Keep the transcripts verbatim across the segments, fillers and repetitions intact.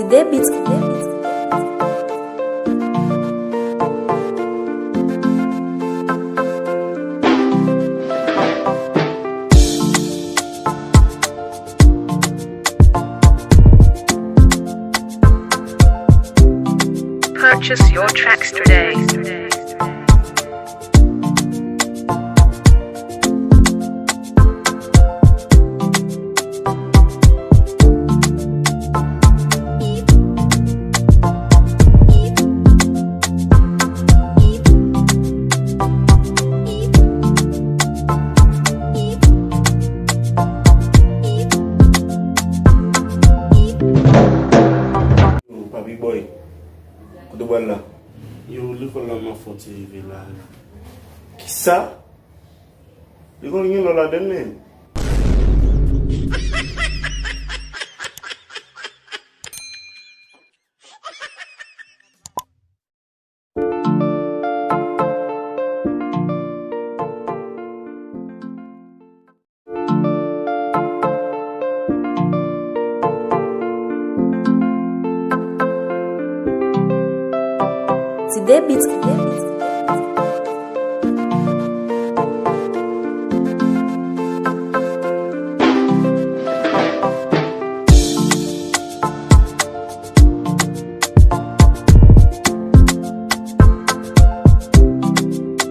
Debit. Purchase your tracks today. Yo, Papi Boy, kote w pral la? Yo, lekòl la m ap fè yon ti rive la. Kisa? Lekòl gen lò ladann, men. Ti debit.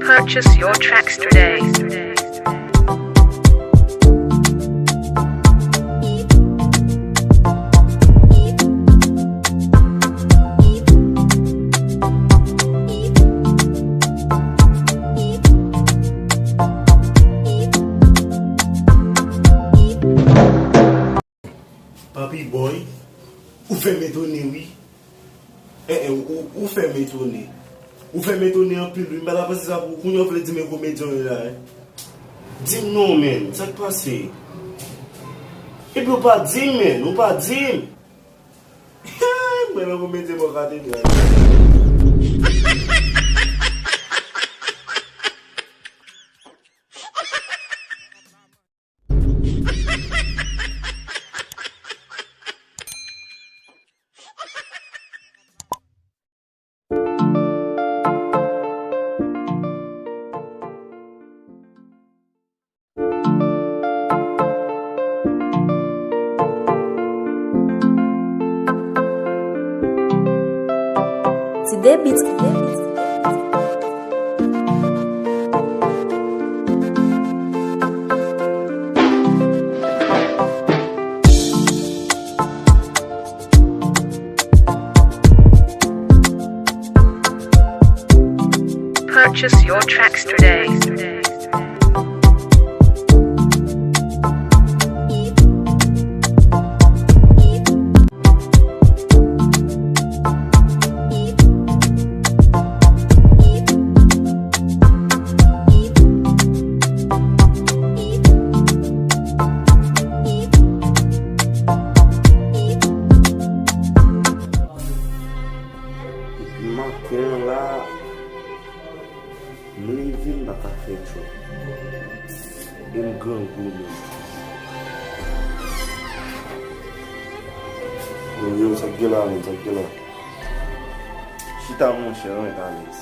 Purchase your tracks today. Papi Boy, ou fè m etone, wi. Eh, eh, ou, ou, ou fè m etone. Ou fè m etone anpil, wi. M pa ta panse sa pou ou. Kounye a w vle di m e komedyen w ye la, eh? Di m non, menn. Sa k pase? Epi ou pa di m, menn. Ou pa di m. Mwen nan komedyen mwen katedral. Ti debit. Purchase your tracks today. Depi maten an la, m leve, m pa ka fè djòb. E m grangou menm. Yo, yo, sa k gen la menm, sa k gen la? Chita, monchè, ret alèz.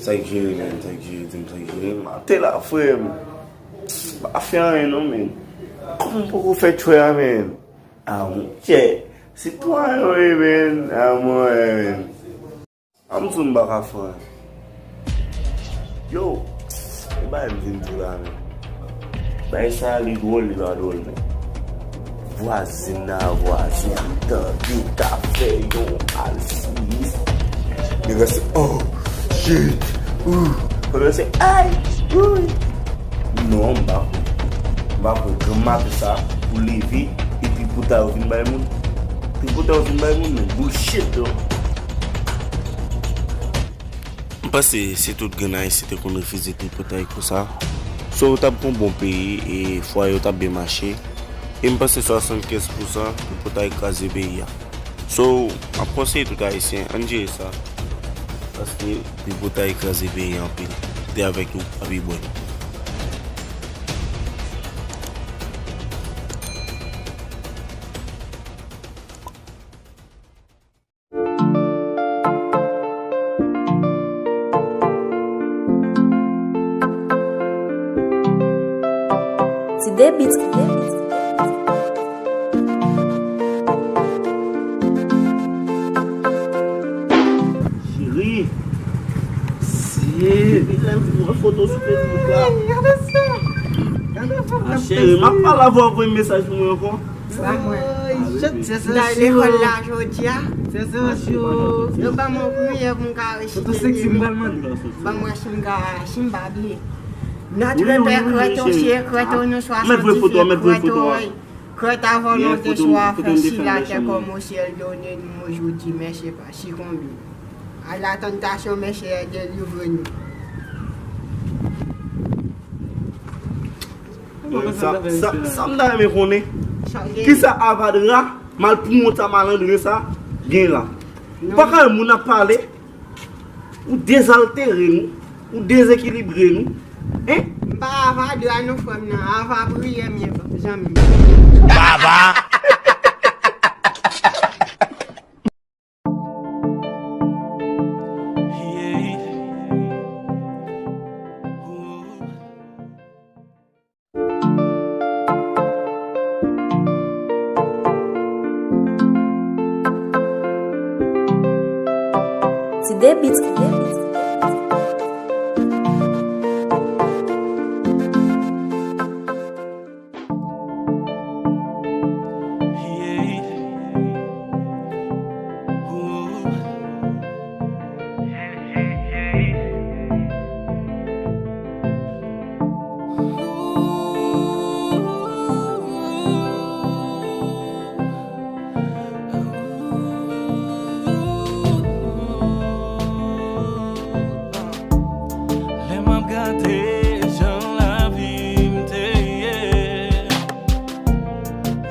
Sa k jere, menm, sa k jere, di m sa k jere. M ate la, frè m. M pa fè anyen non, menm. Kòman m poko fè tchwè a, menm? Ah, monchè, sitwayen yo ye, menn. Ah, mwen, menn. An m di w m pa ka fè anyen. Yo, e bagay m vin di w la, menn. Bagay sa a, li dwòl, li pa dwòl, menn. Vwazen nan, vwazen an tande, ta fè yon alsimis. Nèg la se, oh, shit, ooh. Pandan se, ay, ooh. Non, m pa kwè. M pa kwè granm maten sa pou leve epi pou ta yo vin bay moun. Tripotay yo vin bay moun, men bullshit, though. M panse si tout grenn Ayisyen te konn refize tripotay konsa, so yo t ap gen yon bon peyi e fwaye yo t ap byen mache. E m panse swasannkenz pousan tripotay kraze peyi a. So, m ap konseye tout Ayisyen, ann jere sa. Paske tripotay kraze peyi anpil. Te avèk nou, Papi Boy. Debit. Cheri, si depi lè m wè foto sou Facebook la. Gade sa. Gade sa. Ah, cheri, m ap pale avè w, voye mesaj pou mwen ankò. Ba mwen. Ay, wi, wi. Dayè lekòl la jodi a. Yo ban mwen priyè pou m ka resite. Ba mwen si m ka, si m pa bliye. Nòt repè krèt ou se krèt ou nou swasanndizwit krèt ou. Krèt a volonte swa fè si latè kòm o syèl, done nou jodi, men se pa sikonbe a la tantasyon, men Seyè delivre nou. Sa, sa, sa m ta renmen konnen. Kisa avadra, malpouwont a malandren sa gen la? Ou pa ka wè moun ap pale? Ou dezaltere nou, ou dezekilibre nou, en? M pa avadra non, frè m nan. Ava priyè m ye, zanmi m. Baba! Ti debit. Lè m ap gade jan lavi m te ye,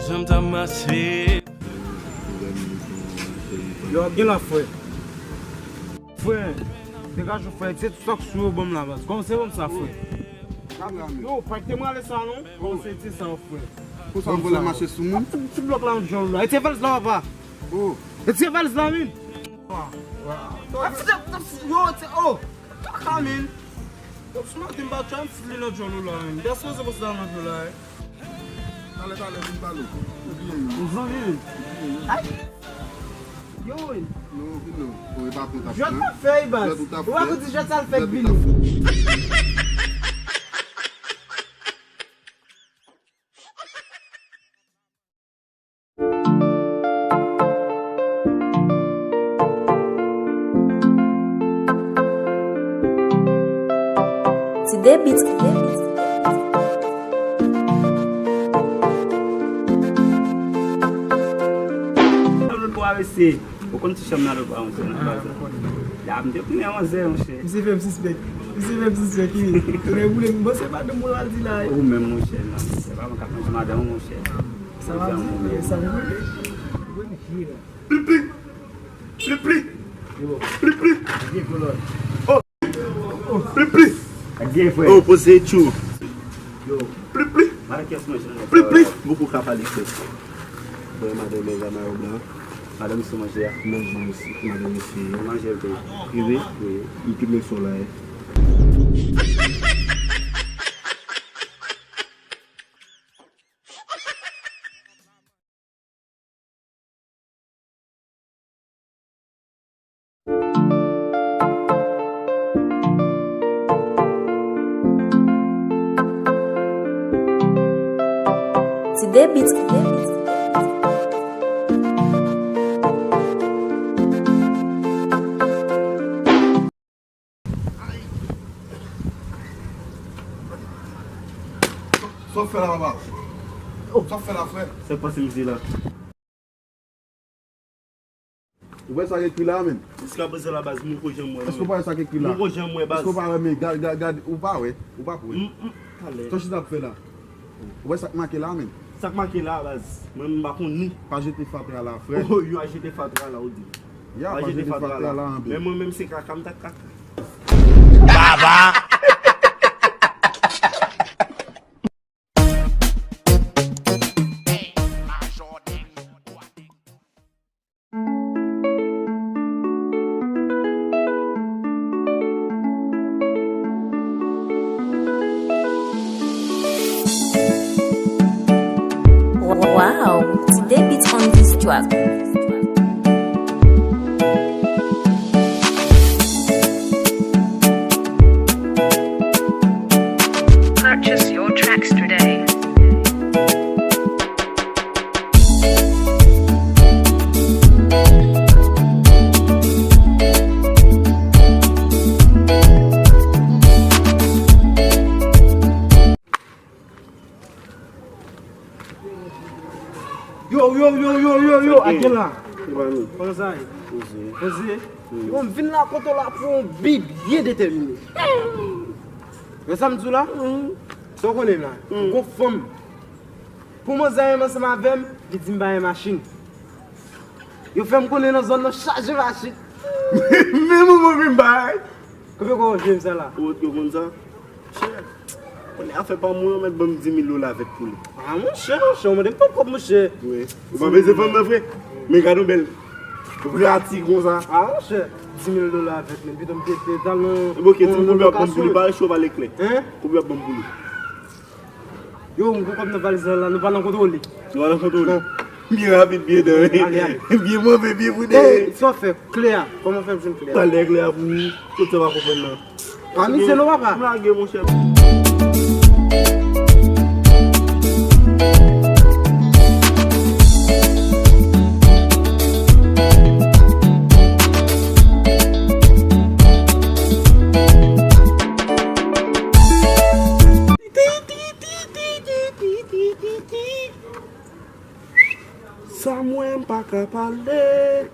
jan m t ap mache. Yo, ap gen la, frè. Frè, degaje w, frè. Se tout sa k sou yo ban m la, baz. Kòmanse ban m sa, frè. Yo, pa kite m rale sa, non. Kòmanse ti sa, frè. Pou sa w vole mache sou moun? Ti, ti blòk la, yon djòl la. E ti valiz la, papa. Oh. E ti valiz la, min. Yo, ti, oh. Toka, min. Yo, sou maten, m pa tchwa, m ti li nan djòl ou la, min. Dèske se pou sa nan djòl la, eh. Talè, talè, vin pale. Ou bliye m. Zanmi. Ay. Yo, wi. Non, vin non. Ou e pa kontak. Jwèt ou t ap fè, baz. Jwèt ou t ap fè. Ou pa konn ti jwèt sa l fè k vini. Ti debit. Ou konn ti chanm nan lòt bwa, monchè, nan baz la. Ya, m te konnen manzè, monchè. Misye fè m sispèk. Misye fè m sispèk, wi. Lè boule m panse madanm mwen al di la. Ou menm, monchè, non. Se pa mwen k ap manje madanm ou, monchè. Sa va di, sa m konnen. Pli, pli. Pli, pli. Pli, pli. Oh. Pli, pli. Ak gen frè. Oh, poze tjou. Yo. Pli, pli. Madan kiyès manje nan nèg sa yo la? Pli, pli. Boukou ka pale frè. Bon, madan mwen la, mayo blan. Madan misye manje a. Manje misye, madan misye. Manje l tou. Wi, wi. Wi. M tout nèg sa w la, eh. Ti debit. Sa w fè la, papa? Sa w fè la, frè? Sa k pase, mesye la? Ou wè sa k ekri la, menm? Jiskaprezan la, baz, m poko janm wè, non. Èske w pa wè sa k ekri la? M poko janm wè, baz. Èske w pa wè, men gad, gad, gad, ou pa wè? Ou pa wè? M, m, talè. Sa w chita ap fè la? Ou wè sa k make la, menm? Sa k make la, baz? Mwen, m pa konn li. Pa jete fatra la, frè. Oh, yo a jete fatra la, ou di. Ya, pa jete fatra la, anpil. Men mwen menm, se kaka m ta kaka. Baba! Wow, Tide Beats on this track. Purchase your tracks today. Yo, yo, yo, yo, yo, yo, Akela. Kòman sa ye? Poze. Yo, m vin la kote w la pou yon bi byen detèmine. Men sa m di w la? Sa w konnen la? M gon fanm. Pou manzè renmen ansanm avè m, li di m bagay machin. Yo fè m konnen nan zòn nan chaje machin. Men moman vin bay. Konbyen kò w jwe m sa la? Ou wont yo konn sa? Chè. Konnen afè pa mwen, ou mèt ban m di mil dola vèt pou li. Ah, monchè, monchè, ou mande m pòp kòb, monchè. Wi. Ou pa bezwen fanm nan vre. Men gade yon bèl. Vrè ati konsa. Ah, monchè. Di mil dola vèt, men pito m te te talon. Bon, ok, di m konbyen w ap ban m pou li, pa cho, pa leklè. Hein? Konbyen w ap ban m pou li? Yo, m gon kòb nan valiz la, nou pa nan kontwole. Nou pa nan kontwole? Non. Byen rapid, byen dan. Ale, ale. Byen move, byen foude. Ey, sa w fè? Kle a, kòman w fè m jwenn kle a? Talè kle a pou ou, tout sa w pa konprann nan. Pa misye non, papa. M lage, monchè. Sa m wè m pa ka pale.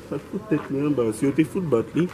Sa fout tèt li anba. Si yo te fout bat li,